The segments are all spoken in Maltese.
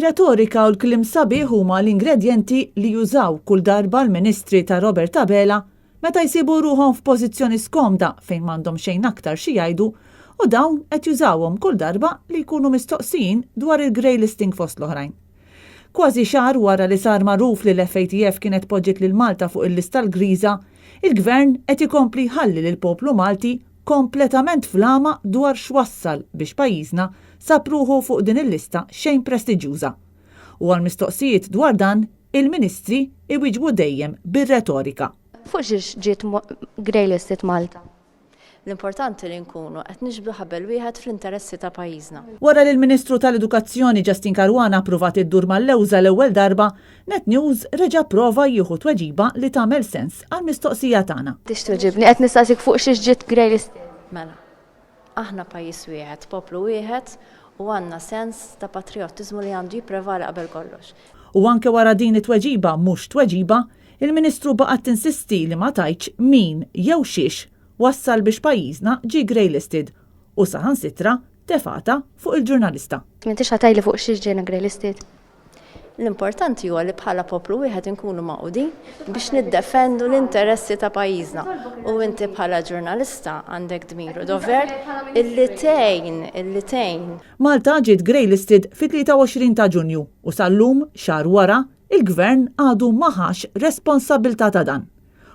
Ir-retorika u l-kliem sabiħ huma l-ingredjenti li jużaw kull darba l-Ministri ta' Robert Abela meta jsibu ruħhom f'pożizzjoni skomda fejn m'għandhom xejn aktar xi jgħidu u dawn qed jużawhom kull darba li jkunu mistoqsijin dwar il-grey listing fost l-oħrajn. Kważi xahar wara li sar magħruf li l-FATF kienet poġġiet lil Malta fuq il-lista l-griża, il-Gvern qed ikompli jħalli lill-poplu Malti kompletament fl-għama dwar x'wassal biex pajjiżna sab ruħu fuq din il-lista xejn prestiġjuża. U għall-mistoqsijiet dwar dan, il-Ministri iwieġbu dejjem bir-retorika. Fuq xiex ġiet grey listed Malta? L-importanti li nkunu qed niġbdu ħabel wieħed fl-interessi ta' pajjiżna. Wara li l-Ministru tal-Edukazzjoni Justyne Caruana ppruvat iddur mal-lewża l-ewwel darba, Net News reġa' pprova jieħu tweġiba li tagħmel sens għall-mistoqsija tagħna. Tix tweġibni, qed nistaqsik fuq xiex ġiet grey listed. Mela, aħna pajjiż wieħed, poplu wieħed u għandna sens ta' patrijottiżmu li għandu jipprevali qabel kollox. U anke wara din it-tweġiba mhux tweġiba, il-Ministru baqgħet tinsisti li ma tgħidx min jew xiex wassal biex pajjiżna ġie grey listed u saħansitra tefgħatha fuq il-ġurnalista. M'intix ħa tgħidli fuq xiex ġejna grey listed? L-importanti huwa li bħala poplu wieħed inkunu magħqudin biex niddefendu l-interessi ta' pajjiżna. U inti bħala ġurnalista għandek dmir u dover illi tgħin, illi tgħin. Malta ġiet grey listed fit-23 ta' Ġunju u sal-lum, xahar wara, il-Gvern għadu ma ħax responsabbiltà ta' dan.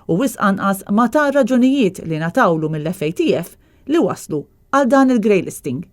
U wisq anqas ma ta raġunijiet li ngħatawlu mill-FATF li wasslu għal dan il-grey listing.